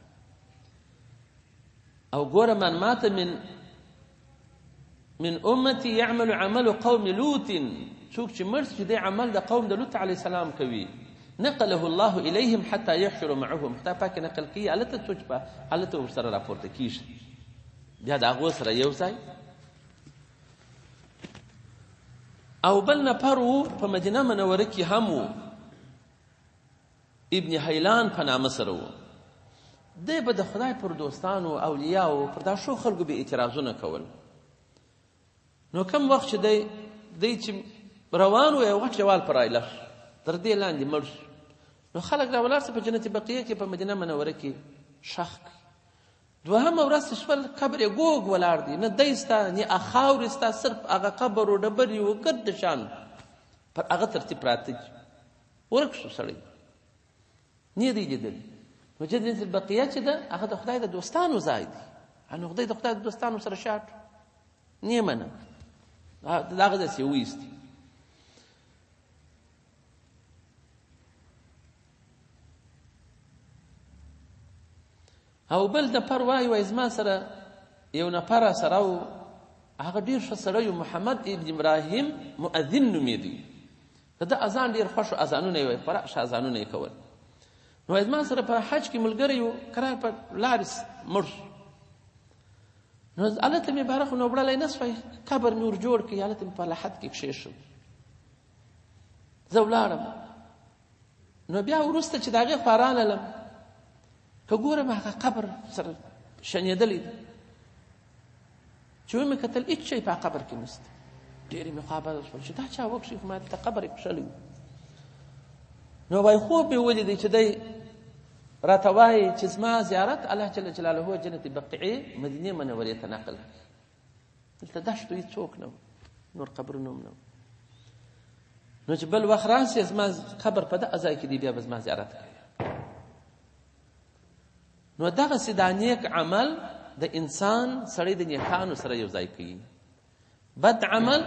او ګوره من مات من امتي يعمل عمل قوم لوط، څوک چې مړ چې دی عمل د قوم د لوط علیه السلام کوي، نقله الله الیهم حتی يحشر معهم، خدای پاک نقل کوي هلته، څوک په هلته ورسره راپورته کیږي، بیا د هغو سره یو ځای. او بل نفر وو په مدینه منوره کې هم وو. ابن حیلان په نامه سره و. دی به د خدای پر دوستانو، اولیاو، پر دا ښو خلکو به اعتراضونه کول. نو کوم وخت چې دی دی چې روان و، یو غټ جوال پر رایله شو، تر دې لاندې مړ شو. نو خلک راولاړ شو په جنت بقیه کې په مدینه منوره کې ښخ کړ. دوهمه ورځ چې شول، قبر یې ګوګ ولاړ دی، نه دی سته نه خاورې سته، صرف هغه قبر و ډبرې و ګرد شان پر هغه ترتیب پراته دي. ورک شو سړی، نه دی لیدلی. نو جنت البقیه چې ده هغه د خدای د دوستانو ځای دی، نو خدای د خدای د دوستانو سره شاټ نه منه، د هغه ځای څخه وایستي. او بل نفر وایي، وایي زما سره یو نفر سره و، هغه ډېر ښه سړی و، محمد ابن ابراهیم مؤذن نومېدی. د ده اذان ډېر خوښ و، اذانونه یې ویل، خورا ښه اذانونه یې کول. نو وایي زما سره په حج کې ملګری و، کرار په لارې مړ شو. نو هلته مې باره خو نو وړلی نه سوی، قبر مې ور جوړ کړی، هلته مې په لحد کې کښېښود. زه ولاړم. نو بیا وروسته چې د هغې خوا راللم، که ګورم هغه قبر سره شنېدلی دی، چې ومې کتل هېڅ شی په قبر کې نشته. ډېرې مې خوا بده شول چې دا چا وکښې، خو ما دلته قبر یې کښلی و. نو وایي خوب مې ولیدی چې دی راته وایي چې زما زیارت الله جل جلاله جنت بقیعې مدینې منورې ته نقل کړي. دلته دښتو هېڅوک نه و، نور قبرونه هم نه و. نو چې بل وخت راسي زما قبر په دغه ځای کې دی، بیا به زما زیارت کوي. نو دغسې دا نیک عمل د انسان سړی د نیکانو سره یو ځای کوي، بد عمل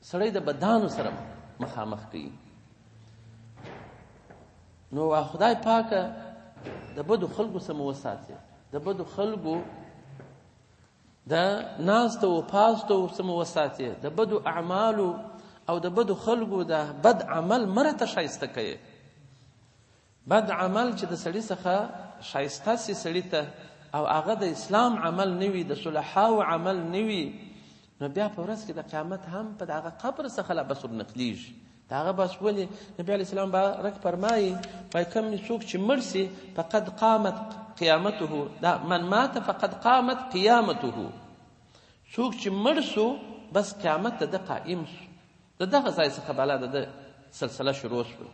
سړی د بدانو سره مخامخ کوي. نو خدای پاکه د بدو خلکو څخه مو وساتي، د بدو خلکو د ناستو او پاستو څخه مو وساتي، د بدو اعمالو او د بدو خلکو د بد عمل مه راته ښایسته کوي. بد عمل چې د سړي څخه ښایسته سي سړي ته، او هغه د اسلام عمل نه وي، د صلحاو عمل نه وي، نو بیا په ورځ کې د قیامت هم په دغه قبر څخه لا بس ورنقلیږي. د هغه بس ولې نبي علیه السلام بارک فرمایي، وایي کوم څوک چې مړ سي فقد قامت قیامته، دا من مات فقد قامت قیامته، څوک چې مړ سو بس قیامت د ده قایم سو، د دغه ځای څخه بالا د ده سلسله شروع سوه.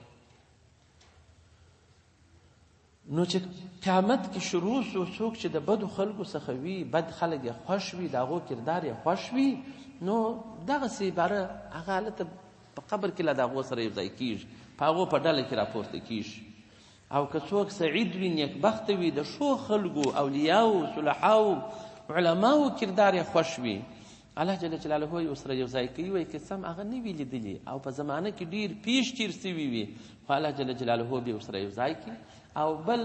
نو چې قیامت کې شروع سو، څوک چې د بدو خلکو څخه وي، بد خلک یې خوښ وي، د هغو کردار یې خوښ وي، نو دغسې باره هغه هلته په قبر کې لا د هغو سره یو ځای کېږي، په هغو په ډله کې راپورته کېږي. او که څوک سعید وي، نیکبخته وي، د ښو خلکو، اولیاو، صلحاو، علماو کردار یې خوښ وي، الله جل جلاله یې ورسره یو ځای کوي. وایي که څه هم هغه نه وي لیدلي او په زمانه کې ډېر پېښ تېر سوي وي، خو الله جل جلاله به ورسره یو ځای کوي. او بل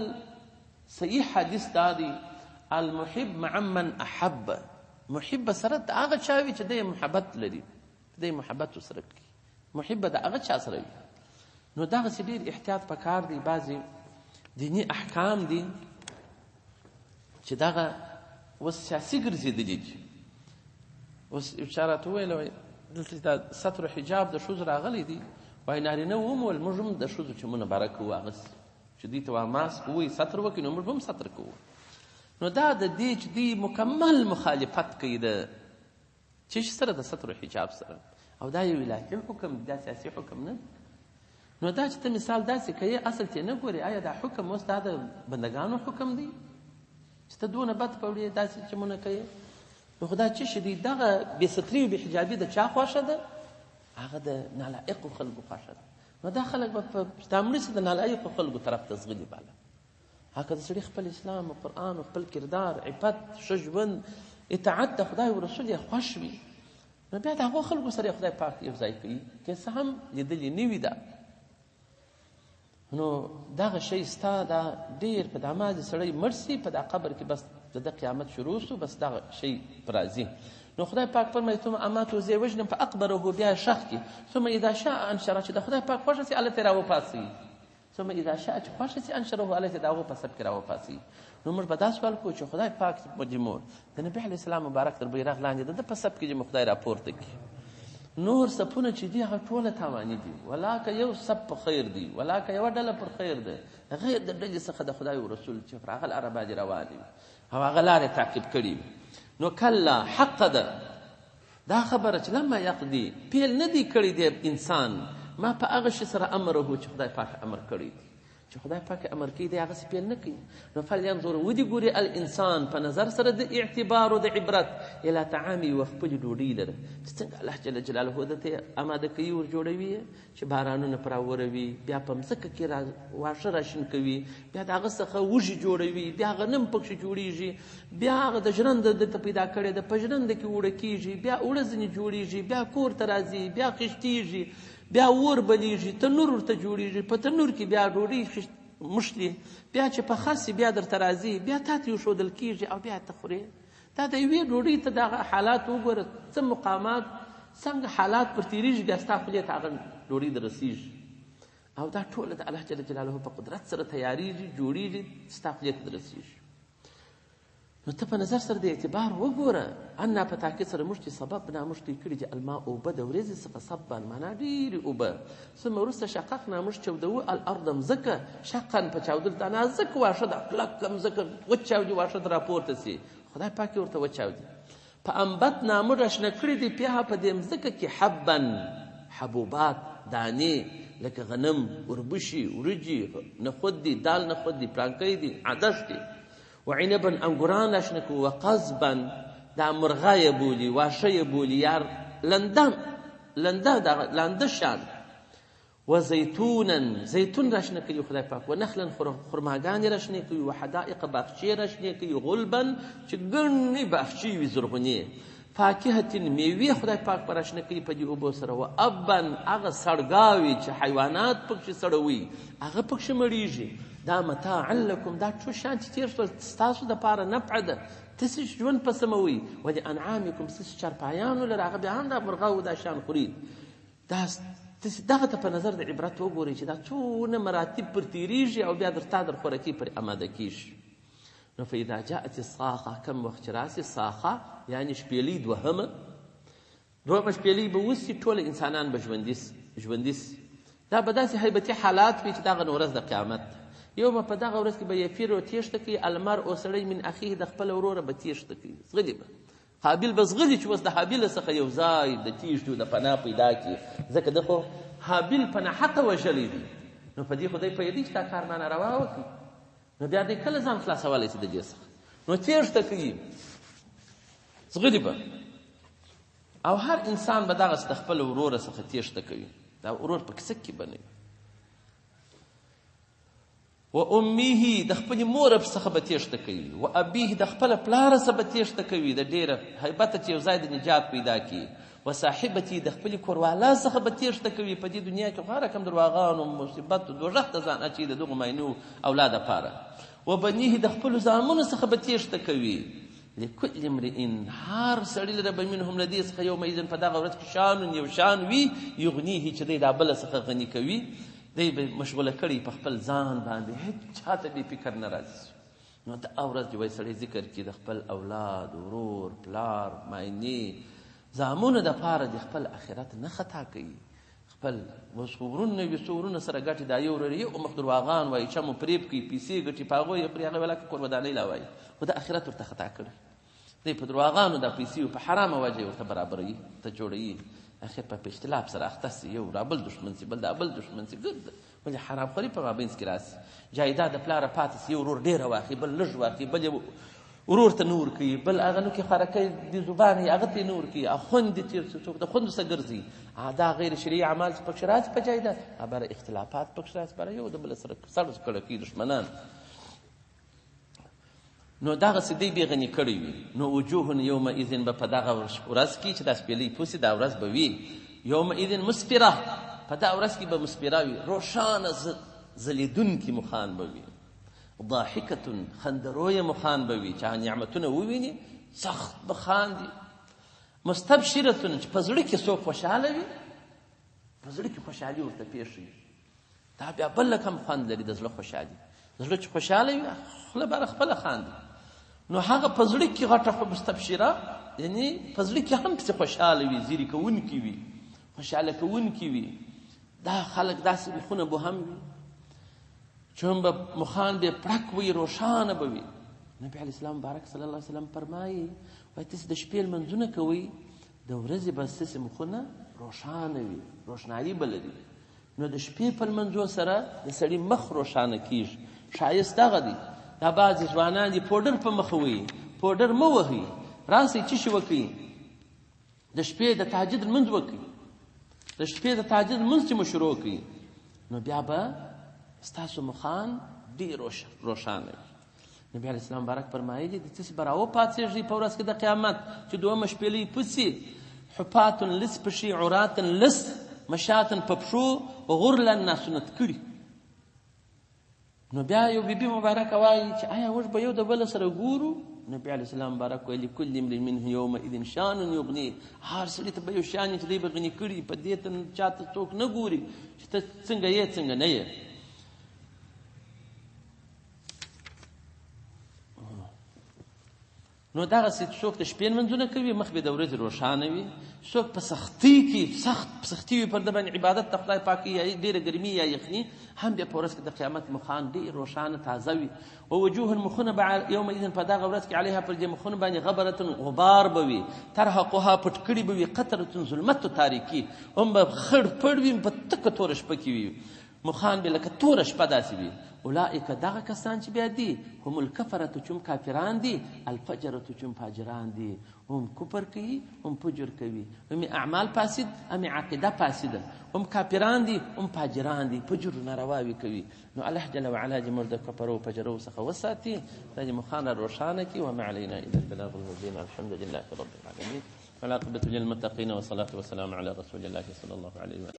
صحیح حدیث دا دی، المحب مع من احب، محب به سره د هغه چا وي چې دی محبت لري، دی محبت ورسره کوي، محب به د هغه چا سره وي. نو دغسې ډېر احتیاط پکار دی. بعضې دیني احکام دي چې دغه اوس سیاسي ګرځېدلي دي. اوس یو چا راته وویل، وایي دلته دا ستر حجاب د ښځو راغلی دی، وایي نارینه وم ویل موږ هم د ښځو چمونه باره کوو، هغسې چې دوی ته ماسک ووایي ستر وکړي، نو موږ به هم ستر کوو. نو دا د دې چې دوی مکمل مخالفت کوي د څه شي سره، د ستر حجاب سره، او دا یو الهي حکم دی، دا سیاسي حکم نه دی. نو دا چې ته مثال داسې کوې، اصل ته نه ګورې، آیا دا حکم اوس دا د بندګانو حکم دی چې ته دونه بد پوړې داسې چمونه کوې؟ نو خو دا څه شي دی، دغه بې ستري او بې حجابي د چا خوښه ده؟ هغه د نالایقو خلکو خوښه ده. نو دا خلک به په دا مړه سي د نالایقو خلکو طرف ته ځغلي بالا. هغه د سړي خپل اسلام او قرآن او خپل کردار، عفت، ښه ژوند، اطاعت د خدای او رسول یې خوښ وي، نو بیا د هغو خلکو سره خدای پاک یو ځای کوي، که څه هم لیدلي نه وي. دا نو دغه شی ستا دا ډېر په دا مازې سړی مړ سي په دا قبر کې، بس د ده قیامت شروع سو، بس دغه شی پر راځي. نو خدای پاک فرمایي ثم اماته، زه یې وژنم، فاقبره، بیا یې ښخ کړي، ثم اذا شاء انشره، چې د خدای پاک خوښه سي هلته یې راوپاڅوي، ثم اذا شاء چې خوښه سي انشره، هلته د هغو په صف کې راوپاڅوي. نو موږ به دا سوال کوو چې خدای پاک دې مو د نبي علیه السلام مبارک تر بیرغ لاندې د ده په صف کې دې مو خدای راپورته کړي. نور صفونه چې دي هغه ټوله تاواني دي، ولاکه یو صف په خیر دی، ولاکه یوه ډله پر خیر ده، غیر د ډلې څخه د خدای او رسول چې پر هغه لاره باندې روان وي او هغه لارې تعقیب کړي وي. نو کلا حق ده دا خبره چې لما یقضي پیل نه دی کړی دی انسان ما په هغه شي سره امره چې خدای پاک امر کړی دی، چې خدای پاک امر کوي دی هغسې پیل نه کوي. نو فلینظر ودې ګوري الانسان په نظر سره د اعتبار او د عبرت الی طعامي و خپلې ډوډۍ لره چې څنګه الله جل جلاله ده ته اماده کوي ور جوړوي چې بارانونه پر راوروي، بیا په مځکه کې واښه راشین کوي، بیا د هغه څخه وږي جوړوي، بیا غنم پکښې جوړیږي، بیا هغه د ژرنده دلته پیدا کړې ده په ژرنده کې اوړه کیږي، بیا اوړه ځینې جوړیږي، بیا کور ته راځي، بیا خیشتیږي، بیا اور بلیږي، تنور ورته جوړیږي، په تنور کې بیا ډوډۍ مښلي، بیا چې پخه سي بیا درته راځي، بیا تا ته ایښودل کیږي او بیا ته خورې. دا د یوې ډوډۍ ته دغه حالات وګوره، څه مقامات څنګه حالات پر تېرېږي، بیا ستا خولې ته هغه ډوډۍ در رسېږي. او دا ټوله د الله جل جلاله په قدرت سره تیارېږي، جوړېږي، ستا خولې ته در رسېږي. نو ته په نظر سره د اعتبار وګوره. انا په تاکید سره موږ چې سبب نا موږ توی کړي چې الماء اوبه د ورځې څخه صبا معنا ډېرې اوبه، ثم وروسته شققنا موږ چاودوو الارض مځکه شقا په چاودلو دا نازک واښه ده کلکه مځکه وچاودي، واښه ته راپورته سي، خدای پاک یې ورته وچاودي. په انبتنا موږ راشنه کړي دي فیها په دې مځکه کې حبا حبوبات دانې لکه غنم، وربشي، وریجې، نخود دي، دال نخود دي، پرانکی دي، عدس دي. وعنبا انګوران راشنه کوو، وقضبا دا مرغه یې بولي، واښه یې بولي، یا لنده لنده دغه لانده شان. وزیتونا زیتون راشنه کوي خدای پاک، ونخلا خرماګانې راشنې کوي، وحدائق باغچې راشنې کوي، غلبا چې ګڼې باغچې وي زرغونې، فاکهة میوې خدای پاک په راشنه کوي په دې اوبو سره، وابا هغه سړګاوې چې حیوانات پکښې سړوي هغه پکښې مړیږي. دا متاعا لکم دا ټول شیان چې تېر شول ستاسو دپاره نفع ده، تاسې ژوند په سموئ، ولانعامکم ستاسې چارپایانو لره هغه بیا هم دا مرغه او دا شیان خوري. دا تاسې دغه ته په نظر د عبرت وګورئ چې دا څونه مراتب پر تېرېږي او بیا در تا در خوراکي پر اماده کېږي. نو فاذا جاءت الصاخه کم وخت چې راسي صاخه یعنې شپېلۍ دوهمه، دوهمه شپېلۍ به وسي، ټول انسانان به ژوندي سي. دا به داسې هیبتي حالات وي چې دغه نو ورځ د قیامت ده. یو به په دغه ورځ کې به یفیر او تېښته کوي المرء سړی من اخیه د خپل وروره به تېښته کوي، ځغلي به، قابیل به ځغلي چې اوس د هابیل څخه یو ځای د تېښتې او د پناه پیدا کړي، ځکه ده خو هابیل په ناحقه وژلی دی. نو په دې خو دی پوهېدی چې دا کار ما ناروا وکړي، نو بیا دی کله ځان خلاصولی سي د دې څخه، نو تېښته کوي، ځغلي به. او هر انسان به دغسې د خپل وروره څخه تېښته کوي، دا ورور په کیسه کې به نه وي. و امه د خپلې مور څخه به تېښته کوي، و ابیه د خپل پلار څخه به تېښته کوي، د ډېره هیبته چې یو ځای د نجات پیدا کړي، و صاحبتي د خپلې کوروالا څخه به تېښته کوي. په دې دنیا کې خو هر رقم درواغانو مصیبت دوږخ ته ځان اچوي د دغو ماینو اولاد لپاره. و بنیه د خپلو زامنو څخه به تېښته کوي. لکل امرئ هر سړي لره به منهم له دې څخه یومئذ په دغه ورځ کې شان یو شان وي یغنیه چې دی دا بله څخه غني کوي، دی به مشغوله کړي په خپل ځان باندې، هېڅ چاته بې فکر نه راځي. نو دا ورځ چې وایي سړی ذکر کړي د خپل اولاد، ورور، پلار، ماینې، زامنو دپاره د خپل اخرت نه خطا کوي. خپل اوس خو ورونه وي، څو ورونه سره ګټي، دا یو ورور یو مخ درواغان وایي، چا مو پرېب کوي، پیسې ګټي، په هغو یې خوري، هغه ولاکه کور ودانۍ لا وایي، خو د اخرت ورته خطا کړي دی. په درواغانو دا پیسې په حرامه وجه یې ورته برابروي، ته جوړوي، اخر په اختلاف سره اخته سي، یو رابل دښمن سي، بل دا بل دښمن سي، ګرد ولې حرام خوري په مابینځ کې راسي. جایداد د پلاره پاتې سي، یو ورور ډېره واخلي، بل لږ واخلي، بل یو ورور ته نه ورکوي، بل هغه نوکې خوراکی بې زبانه یې هغه ته یې نه ورکوي، خوندې تېر سي، څوک د خوندو څخه ګرځي. دا غیر شرعي اعمال چې پکښې راسي په جایداد، بره اختلافات پکښې راسي، بره یو د بل سره سړ کړه کوي دښمنان. نو دغسې دی بې غني کړی وي. نو وجوه یومئذ به په دغه ورځ کې چې دا سپېلۍ پوسي دا ورځ به وي یومئذ مسفره، په دا ورځ کې به مسفره وي، روښانه ځلېدونکي مخان به وي، ضاحکة خندرویه مخان به وي چې هغه نعمتونه وویني سخت به خاندي، مستبشرة چې په زړه کې څوک خوشحاله وي، په زړه کې خوشحالي ورته پېښوي، دا بیا بل رقم خوند لري د زړه خوشحالي. زړه چې خوشحاله وي خوله به خپله خاندي. نو هغه په زړه کې غټه خو مستبشره، یعنی په زړه کې هم پسې خوشحاله وي، زیري کوونکي وي. خوشحاله کوونکي وي. دا خلک داسې مخونه به هم وي چې هم به مخان به پړک وي، روښانه به وي. نبي علیه السلام مبارک صلی الله علیه وسلم فرمایي، وایي تاسې د شپې لمونځونه کوئ، د ورځې به ستاسې مخونه روښانه وي، روښنايي به لري. نو د شپې په لمونځو سره د سړي مخ روښانه کیږي. ښایست دغه دی. دا بعضې ځوانان دي پوډر په مخ وهي، پوډر مه وهئ، راسئ څه شي وکئ، د شپې د تهجد لمونځ وکئ. د شپې د تهجد لمونځ چې مو شروع کړئ، نو بیا به ستاسو مخان ډېر روښانه وي. نبي علیه السلام مبارک فرمایلي دي، تاسې به راوپاڅېږئ په ورځ کې د قیامت چې دویمه شپېلۍ پسې حفاتن لس پښې، عراتن لس، مشاتن په پښو، غرلن ناسنت کړي. نو بیا یو بیبي مبارکه وایي چې آیا موږ به یو د بل سره ګورو؟ نبي علیه السلام مبارک ویلي، کل امرئ منه یومئذ شان یغني، هر سړي ته به یو شان چې دی به غني کړي، په دې ته چاته څوک نه ګوري چې ته څنګه یې څنګه نه یې. نو دغسې څوک د شپې لمونځونه کوي، مخ به د ورځې روښانه وي. څوک په سختۍ کې سخت سختي وي پر ده باندې عبادت ته خدای پاک یا ډېره ګرمي یا یخني، هم بیا په ورځ کې د قیامت مخان ډېر روښانه تازه وي. و وجوه مخونه به یومئذ په دغه ورځ کې علیها پر دې مخونو باندې غبرة غبار به وي، ترهقها پټ کړي به وي، قطرة ظلمت تاریکي، هم به خړ پړ وي، په تکه توره شپه کې وي، مخان به لکه توره شپه داسې وي. اولئک دغه کسان چې بیا دي هم الکفرة چې هم کافران دي، الفجرة چې هم فاجران دي، هم کفر کوي هم فجر کوي، هم اعمال فاسد هم عقیده فاسده، هم کافران دي هم فاجران دي، فجر نارواوي کوي. نو الله جل وعلا دې موږ د کفرو فجرو څخه وساتي، دا دې مخان را روښانه کړي. وما علينا إلا البلاغ المبين. الحمد لله رب العالمين والعاقبة للمتقين والصلاة والسلام على رسول الله صلى الله عليه وسلم.